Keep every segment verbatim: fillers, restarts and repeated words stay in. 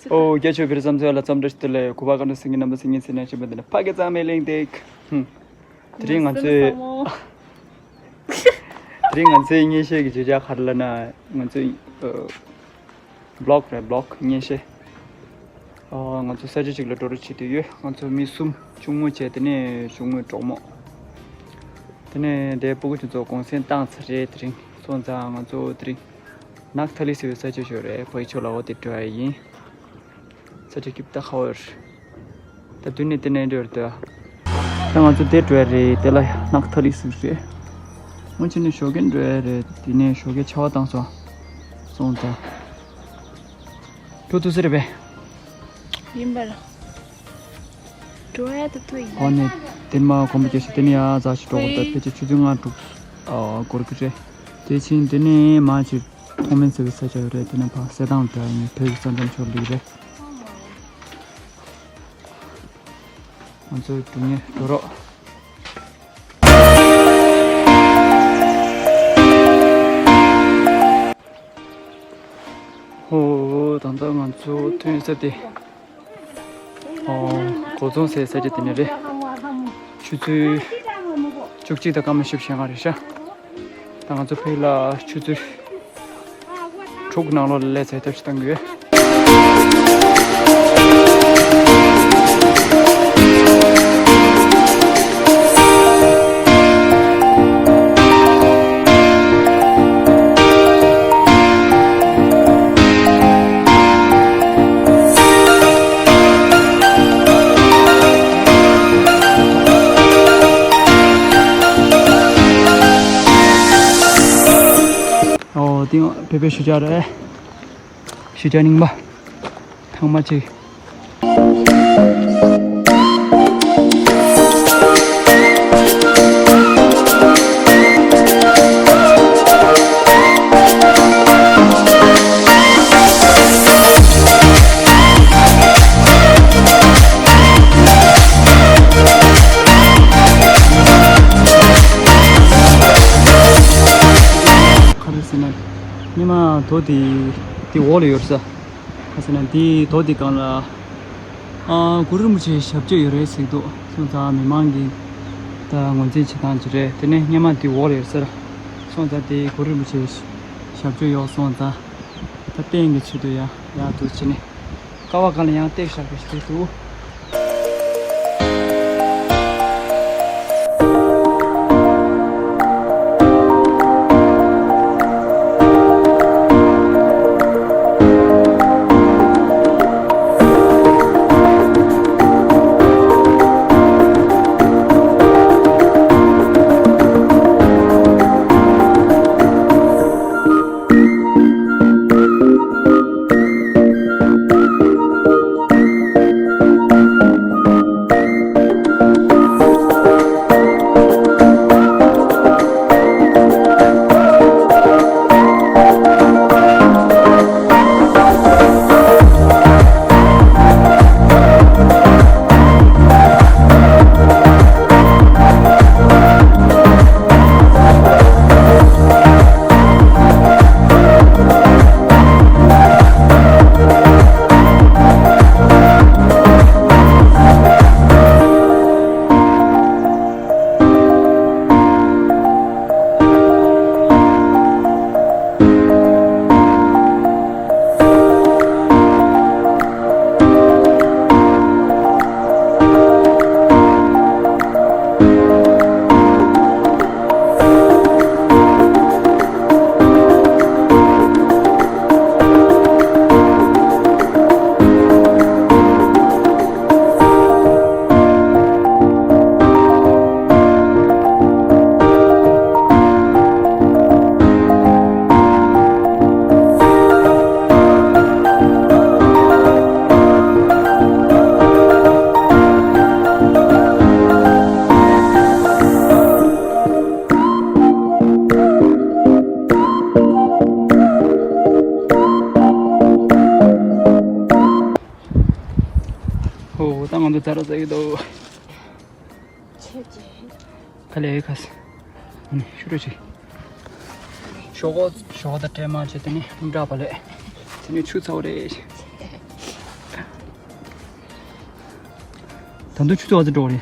ཨོ་རྒྱ་ཆོས་བེར་བསམ་ཚོད་ལ་བསམ་འདྲ་ཞིག་ཏུ་ལས་གུ་བ་ཀ་འདྲ་སིང་གི་རྣམ་པ་སིང་གི་སིང་ན་ཆེན་པོ་འདི་ནི་ཕ་གི་གཙང་མའི་གླེང་སྟེགས། དེ་རིང་ང་ཚོས་དེ་རིང་ང་ཚོའི་གཉེན་བཤད་ཀྱི་བརྗོད་བྱ་ག་རེ་ལབ་ན། ང་ཚོའི་ཨ་བི་ལོག་རེད། བི་ལོག་གཉེན་བཤད། ཨ་ང་ཚོ་ས་ཆ་གཅིག་ལ་འགྲོ་རོགས་བྱེད་དུ་ཡོད། ང་ཚོ་མི་གསུམ། གཅུང་མོ་བྱས། དེ་ནས་གཅུང་མོའི་གྲོགས་མོ། དེ་ནས་དེ་སྤུ་གུ་ཆུ་ཚོད་གུང་སེང་བཏང་ཚར་རེད། དེ་རིང་སོང་ཙང་ང་ཚོ་དེ་རིང་ནག་ཐ་ལི་ཟེར་བའི་ས་ཆ་ཞིག་རེད། ཕ་གི་ཕྱོགས་ལ་འོ་དེ་འགྲོ་ཡ་ཡིན། ས་ཆ་སྐྱིད་པོ་ད་ཁ་བོར། ད་དུས་ནས་དེ་ནས་འགྲོ་རེད་ད། ད་ང་ཚོ་དེ་འགྲོ་ཡ་རེད། དེ་ལ་ནག་ཐ་ལི་ཟེར་རེད། སྔོན་ཆད་ནས་ཞོགས་ཀས་འགྲོ་ཡ་རེད། དེ་ནས་ཞོགས་ཀས་ཆར་པ་བཏང་སོང་། སོང་ཙང་འགྲོ་ཐུབ་ས་རེད་པས། ཡིན་པ་ལ། འགྲོ་ཡ་ད་ཐུག་ཡིན། འོ་ནས་དེ་མ་གོམ་པ་རྒྱག་ཤི་དེ་ནས་ཡ་ཛ་ཞིག་འགྲོ་དགོས། ད་ཕལ་ཆེར་ཆུ་ཚོད་ལྔ་དྲུག་ཨ་འགོར་གི་རེད། དེ་ཕྱིན་དེ་ནས་མ་ཕྱིར་ཐོག་མེད་ཟེར་བའི་ས་ཆ་ཡོད་རེད། དེ་ནས་ཕར་གསེར་ཐང་འགྲོ་ཡ་ཡིན། བོད་ཀྱི་ས་མཚམས་ཕྱོགས་ལ་རེད། ང་ཚོའི་འགྲོ་ཉེ་འགྲོ་རོགས། ཧོ། ད་ལྟ་ང་ཚོ་ཐོན་ས་དེ། ཨོ། གོ་ཚོང་ཟེར་ས་ཆ་དེ་ནས་རེད། ཆུ་ཚོད་བཅུ་གཅིག་དང་སྐར་མ་བཞི་བཅུ་ཞེ་ལྔ་རེད་ཤག་ད་ང་ཚོ་ཕ་གི་ལ་ཆུ་ཚོད་དྲུག་ནང་ལོགས་ལ་སླེབས་ཚར་ཐབས་ཤེས་གཏང་གི་ཡོད། ཨོ། དེ་བོད་པའི་གཞིས་ཆགས་རེད། གཞིས་ཆགས་རྙིང་པ། ཐང་མ་གཅིག་ག་རེ་ཟེར་ན། སྔོན་མ་རྡོ་དེ་དེ་འོག་ལ་ཡོད་ས། ག་ཟེར་ན་དེའི་རྡོ་དེ་སྒང་ལ་ཨ་གུ་རུ་རིན་པོ་ཆེའི་ཞབས་རྗེས་ཡོད་རེད་ཟེར་གྱི་འདུག་སོང་ཙང་མི་མང་གིས་ད་ངོས་འཛིན་བྱེད་སྟངས་ཅིག་རེད། དེ་ནས་སྔོན་མ་དེ་འོག་ལ་ཡོད་ས་ར། སོང་ཙང་དེ་གུ་རུ་རིན་པོ་ཆེའི་ཞབས་རྗེས་ཡོད་སོང་ཙང་ད་རྟེན་གྱི་ཆེད་དུ་ཡང་ཡག་འདུག་བྱས་ནས་ཀ་བ་སྒང་ལ་ཡང་བཏེགས་བཞག་པ་ཞིག་རེད་འདུག་ཨོ། ད་ང་ཚོ་ཛ་ར་ཟ་གི་འདུག་ཁ་ལས་ཁ་ས། ཨ་ནི་ཤུ་རུ་ཅིག་ཞོག་ཁོག་ཞོག་ཁོག་དང་སྤྲད་མ་བྱས། དེ་ནི་སྣུམ་འདྲ་པ་ལས། དེ་ནི་ཆུ་ཚ་བོ་རེད། ད་དུང་ཆུ་ཚོད་ག་ཚོད་འགྲོ་བ་རེད།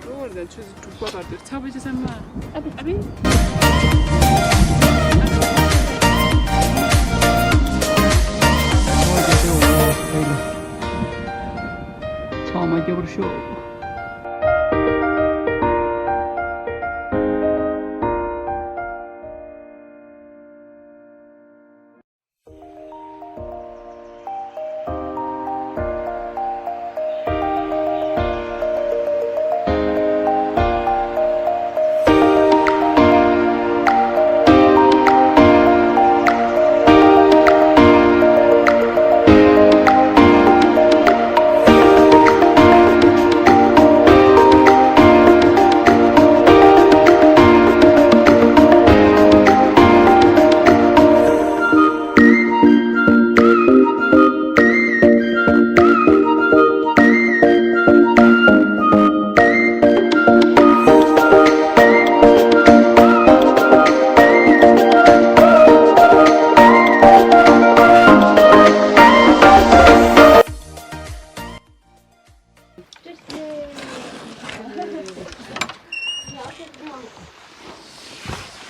འགྲོ་བ་རེད། ཆུ་ཚོད་དྲུག་པ་བར་དུ། ཚ་བ་ཅི་ཚ་མ། ཨ་བི་ཨ་བི། ཚང་མ་སྐྱོ་པོར་ཤོག་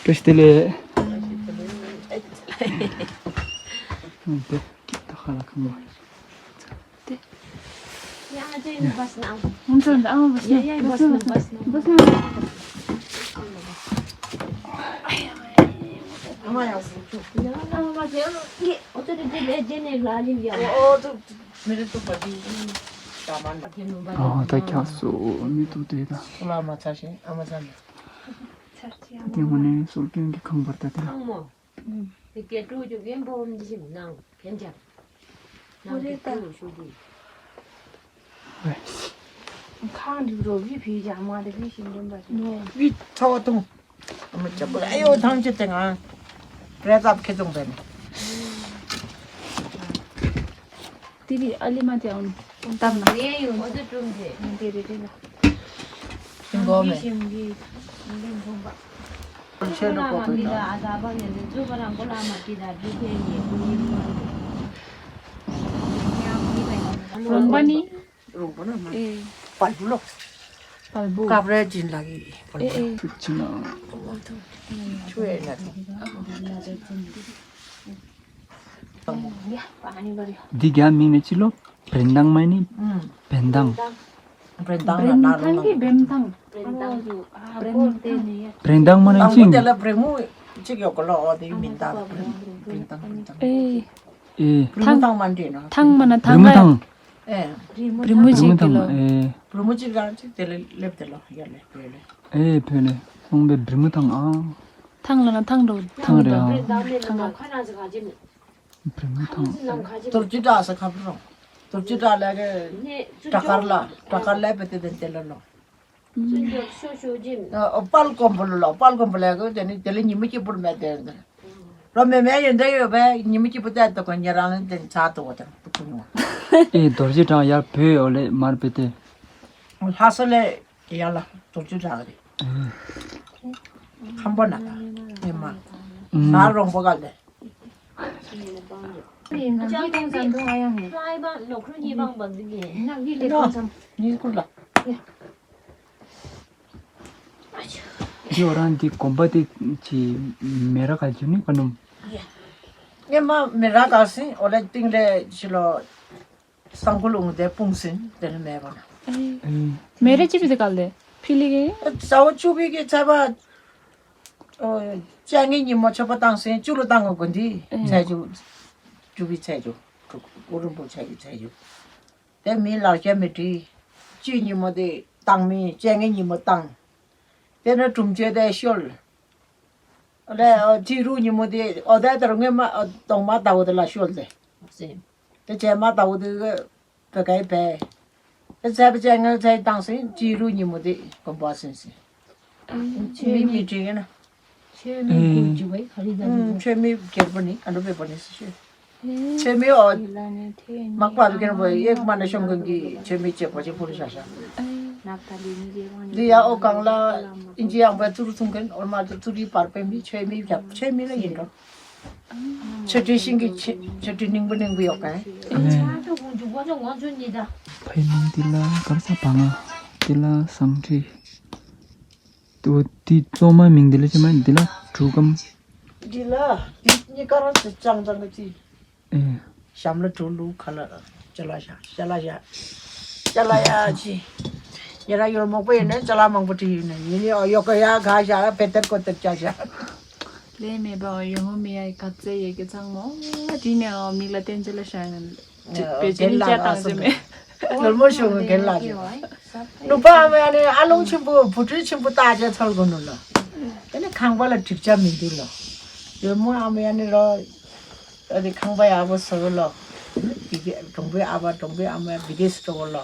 བཀྲ་ཤིས་བདེ་ལེགས། ཨ་འདི་ད་ཁ་ལ་ཁང་བ། ཨ་ད་ཁྱག་སོ་མི་ཐུག་དེ་ད། ཁོ་ལ་མ་ཚ་ཞིང་ཨ་མ་ཚ་ནས། དེ་ངོ་ནས་སྲོལ་རྒྱུན་གྱི་ཁང་པར་ད་དེ་ལ། དེ་སྐད་སྤྲོ་རྒྱུ་ཡན་པོ་འདི་ཞིག་ནང་ཕན་ཆ། ནང་གི་སྤྲོ་ཞུ་གི། ཁང་འདི་རོ་བི་བི་ཡ་མ་དེ་བི་ཞིག་འདོན་པ་ཞིག་ནོ། བི་ཚ་བ་ཐུང་། ཨ་མ་ཅག་པོ་ཨ་ཡོ་ཐང་ཆེ་དེ་ང་རེ་ཙབ་ཁེ་ཙོང་བས་ནི། དེ་རི་ཨ་ལི་མ་དེ་ཨང་ཏམ་ན། ཨོ་དེ་ཀྲུང་དེ། དེ་རི་རི་ལ། ཤིང་གོ་མེ། ཤིང་གི་ལིང་ཁུང་པ། ཆེ་རུ་གོ་པོའི་ནང་། རོང་པ་ནི། རོང་པ་ནི། ཨེ། བལ་པོ་ལོ། བལ་པོ། ཀབ་རེ་ཇིན་ལ་གི་བལ་པོ། ཨེ་ཨེ། ཆུ་ཆུ་ན། ཆུ་ཨེ་ན། འདི་རྒྱ་མིང་ནས་ཅི་ལོ། བྲན་ཐང་མ་ནི། བན་ཐང་། བྲན་ཐང་ལ་ན་རུ་ན། བྲན་ཐང་གི་བན་ཐང་། བྲན་ཐང་མ་ནི་ཅི། དེ་ལ་བྲན་མོ་གཅིག་ཡོད་གོ་ལོ། ཨོ་དེ་མིན་ད་བྲན་ཐང་། བྲན་ཐང་། ཨེ། ཨེ། བྲན་མོ་ཐང་མ་འདྲེ་ན། ཐང་མ་ན་ཐང་། བྲན་མོ་ཐང་། ཨེ། བྲན་མོ་ཅིག་གི་ལོ། ཨེ། བྲན་མོ་གཅིག་རང་གཅིག་དེ་ལ་སླེབས་དེ་ལོ་ཡར་ལས་བོད་ལས། ཨེ་བོད་ལས་སོང་པའི་བྲན་མོ་ཐང་ཨང་། ཐང་ལ་ན་ཐང་འགྲོ། ཐང་རེད་ཨང་། ཐང་ཨང་། བྲན་མོ་ཐང་། རྡོ་རྗེ་བྲག་ས་ཁ་པུ་རོང་། རྡོ་རྗེ་བྲག་ལ་གི་བྲག་དཀར་ལ་བྲག་དཀར་ལ་བེ་ཏེ་དེ་དེ་ལ་ལོ། དཔལ་མགོན་པོ་ལ་ལོ། དཔལ་མགོན་པོ་ལ་གི་དེ་ནི་དེ་ལ་ཉི་མ་སྐྱིད་པོར་མེད་དེ། རོ་མེ་མེ་ཡོན་ཏན་ཡོད་པས་ཉི་མ་སྐྱིད་པོ་བལྟས་ཏེ་ཁོ་ཉེ་རང་ལ་དེ་ཚ་ཏོ་བ་དང་པུ་ཀུ་ཉོ། ཨེ་རྡོ་རྗེ་བྲག་ཡར་བོད་ཡོད་ལེ་མར་བེ་ཏེ། ལྷ་ས་ལས། ཡ་ལ་དུག་ཆུ་དྲག་རེད། ཁམས་པ་ན་ད་ཉི་མ་ས་རོང་པོ་ག་ལེ། ཉིས་ཀུ་ལ། འདི་ཨོ་རང་འདི་གོམ་པ་དེ་ཅི་མེ་ར་ག་ཅི་ནི་ག་ནུམ། ངས་མ་མེ་ར་ག་སིན་ཨོ་ལེ་ཏིང་ལེ་ཞི་ལོ། སང་ཀུ་ལུང་དེ་སྤུངས་ཟིན་དེ་ནི་མེད་པ་ན། མེ་རེ་ཅི་བི་དེ་ག་ལེ་ཕི་ལི་གི། ས་འོ་ཆུ་བི་གི་ཚ་བ། ཅ་ངེ་ཉི་མ་ཆོ་པ་བཏང་ཟིན་ཅུ་ལུ་བཏང་གོ་འདི་ཚ་ཅུ། ཆུ་བི་ཚ་ཅུ། ཨུ་རུམ་པོ་ཚ་ཅུ་ཚ་ཅུ། དེ་མི་ལག་ཆ་མི་བྲི། ཅི་ཉི་མ་དེ་བཏང་མི་ཅ་ངེ་ཉི་མ་བཏང་། དེ་ནི་གྲུམ་ཆོས་དེ་ཤོལ། ལས་ཨོ་ཅི་རུ་ཉི་མོ་དེ་ཨོ་དེ་ལྟར་སྔོན་མ་ཨོ་གདོང་མ་ཟླ་བོ་དེ་ལ་ཤོལ་ཏེ། དེ་རྗེས་མ་ཟླ་བོ་དེ་བེ་གའི་བེ། དེ་ཚེ་བ་ཅན་ངན་ཚེ་བཏང་ཟིན་ཅི་རུ་ཉི་མོ་དེ་གོམ་པ་ཟིན་ཟིན། མི་མི་དྲིས་ན། ཆོས་མི་དགོས་ཀྱི་བས་ག་རེ་ད་ཨུམ། ཆོས་མི་སྒེར་པོ་ནི་ཨ་འགྲོ་བེ་པོ་ནི་སི་ཤོད། ཆོས་མེད་འོ། མག་པ་བི་ཀན་བོ་ཡེག་མ་ན་ཤོང་གན་གི་ཆོས་མེད་ཅེ་པོ་ཅེ་པོ་རི་ཤ་ཤ། འདི་ཡ་ཨོ་གང་ལ་ཨིན་ཇི་ཡང་བ་ཙུ་རུ་ཐུང་གན་ཨོ་མ་ཙུ་རི་པར་པེ་མི་ཆོས་མེད་བྱ་ཆོས་མེད་ལ་ཡིན་འགྲོ། ཆོས་ཁྲི་ཤིང་གི་ཆོས་ཁྲི་རྙིང་པོ་རྙིང་པོ་ཡོག་གན། ཨིན་ཇི་ཡང་དུ་ཧུང་ཇུ་བོ་ནི་ང་ཚོ་ཉི་ད། ཕའི་མིང་འདི་ལ་ག་རེ་ཟ་བ་ང་། འདི་ལ་ཟངས་གྲི། དེ་འོ་དེ་བཙོ་མ་མིང་འདི་ལ་ཅི་མ་འདི་ལ་གྲུ་གམ། འདི་ལ་འདི་གཉིས་ཀ་རང་ཅི་ཅང་ཅང་གི་ཅི། ཨེ། ཞམ་ལ་གྲུ་ལུ་ཁ་ལ་ཅ་ལ་ཤ་ཅ་ལ་ཤ་ཅ་ལ་ཡ་ཅི། ཉེ་ར་ཡོལ་མོག་པ་ཡིན་ན་ཅ་ལ་མང་པོ་བྲིས་ཡོད་ན་ཡིན་ནི་ཨོ་ཡོ་ག་ཡ་ག་ཤ་བེ་ཏར་ཀོ་ཏར་ཅ་ཤ། ལས་མེད་པ་ཡོང་མི་ཡ་ག་ཚད་ཡེ་གི་ཚང་མ་དྲིས་ནས་ཨོ་མིག་ལ་བསྟན་ཅི་ལ་ཤ་ཡོང་། བེ་ཅིན་ལ་ཅ་བཏང་ཅི་མེད། ཡོལ་མོ་ཤོག་གི་རྒན་ལགས་ཀྱིས། ནུ་པ་ཨ་མ་ཡ་ནི་ཨ་ལུང་ཆེན་པོ་བུ་ཁྲུས་ཆེན་པོ་བཏགས་བྱས་ཚོལ་དགོས་ནོ་ལ། དེ་ནི་ཁང་པ་ལ་འགྲིག་ཆ་མི་འདུག་ལ། ཡོལ་མོ་ཨ་མ་ཡ་ནི་རོ། ཨ་དེ་ཁང་པ་ཡག་པོ་བཟོ་གི་ལོ། དེ་གི་གྲོང་པའི་ཨ་ཕ་གྲོང་པའི་ཨ་མ་བི་དེ་སི་འགྲོ་གི་ལོ།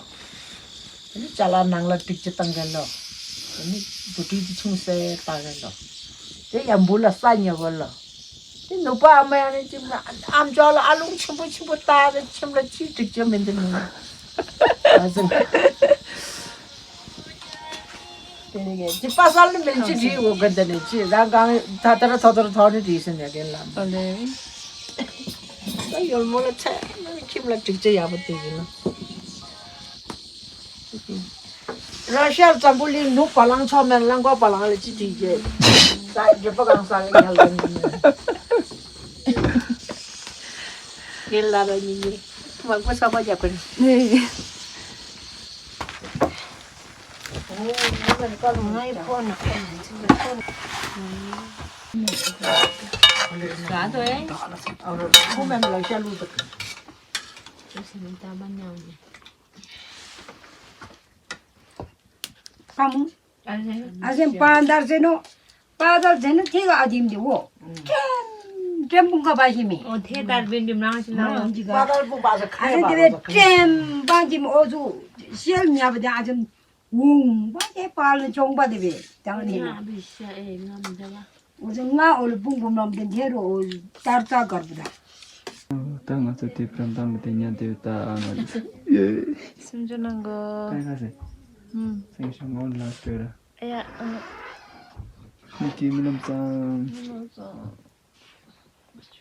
དེ་ནི་ཅ་ལག་ནང་ལ་འགྲིག་ཆ་བཏང་གི་ལོ། དེ་ནི་བུ་ཁྲུས་དེ་ཆུང་སེ་བཏགས་གི་ལོ། དེ་ཡང་བུ་ལ་ས་ཉོ་གི་ལོ། དེ་ནུ་པ་ཨ་མ་ཡང་ནི་ཅི་མ་ཨམ་ཅོག་ལ་ཨ་ལུང་ཆེན་པོ་ཆེན་པོ་བཏགས་ཏེ་ཁྱིམ་ལ་ཅི་འགྲིག་ཅེས་མི་འདུག་ནི། ཨ་ཙི། དེ་ནི་གས་ཅི་པ་སལ་ནི་མིན་ཅི་བྲིས་འོ་ག་འདི་ནི་ཅི་རང་གང་ད་ལྟ་ར་ཐོ་ཐོ་ར་ཐོ་ནི་བྲིས་ཟིན་ཡ་གན་ལ། ཨ་ལེ། ད་ཡོལ་མོ་ལ་ཚད་ཁྱིམ་ལ་འགྲིག་ཅེས་ཡག་པོ་དེ་ཡིན་ན། ར་ཤར་འཛམ་བུ་གླིང་ནུབ་བ་ལང་ཚོགས་མེད་གླང་གོག་བ་ལང་ལ་ཅི་དྲིས་རྗེས། ས་འགྲེལ་པ་གང་ས་ལ་ཉལ་ལ་ཉིན་ཉིན། ཉིན་ལ་ར་ཉིན་ཉིན། མང་པོ་ས་པ་རྒྱག་པ་རེད། ཨོ་ང་ཡི་ཕོ་ན་ཁོ་ན་ཚིག་ལ་ཁོ་ན། ར་དོ་ཨེ། ཁོ་མེད་ལ་ཤ་ལུག་དུ། ཨ་མོ། ཨ་ཟེ་པ་དར་ཟེ་ནོ། པ་དར་ཟེ་ནོ་ཐེ་ག་ཨ་དིམ་དེ་བོ། ཀྲེམ་ཀྲེམ་པུང་ག་པ་ཞིག་མེ། ཨོ་ཐེ་དར་བིན་དིམ་རང་ཞིག་ན་ལོ། ཨ་ཟེ་དེ་བས་ཀྲེམ་པ་དིམ་ཨོ་ཟུ་ཤེལ་ཉ་པ་དེ་ཨ་ཟེ་འུང་པ་དེ་པ་ལ་ཅོང་པ་དེ་བས་དང་ནི་ན། ཨོ་ཟེ་ང་ཨོ་ལ་པུང་པུ་མམ་དེ་ཐེ་རོ་ཨོ་དར་ཙ་གར་པ་ད། ད་ང་ཚོ་དེ་བཀྲམ་སྟངས་ལ་དེ་ཉན་དེ་ད་ཨ་ང་ཚོ། སེམས་ཅན་ནང་གི། ཀའི་ཁ་ཟེ། ཧུམ། སེང་ཤོ་ངོ་ལ་སྤྲོད་ར། ཨ་ཡ་ཨ། ཁོང་གིས་རྨི་ལམ་བསམ། རྨི་ལམ་བསམ།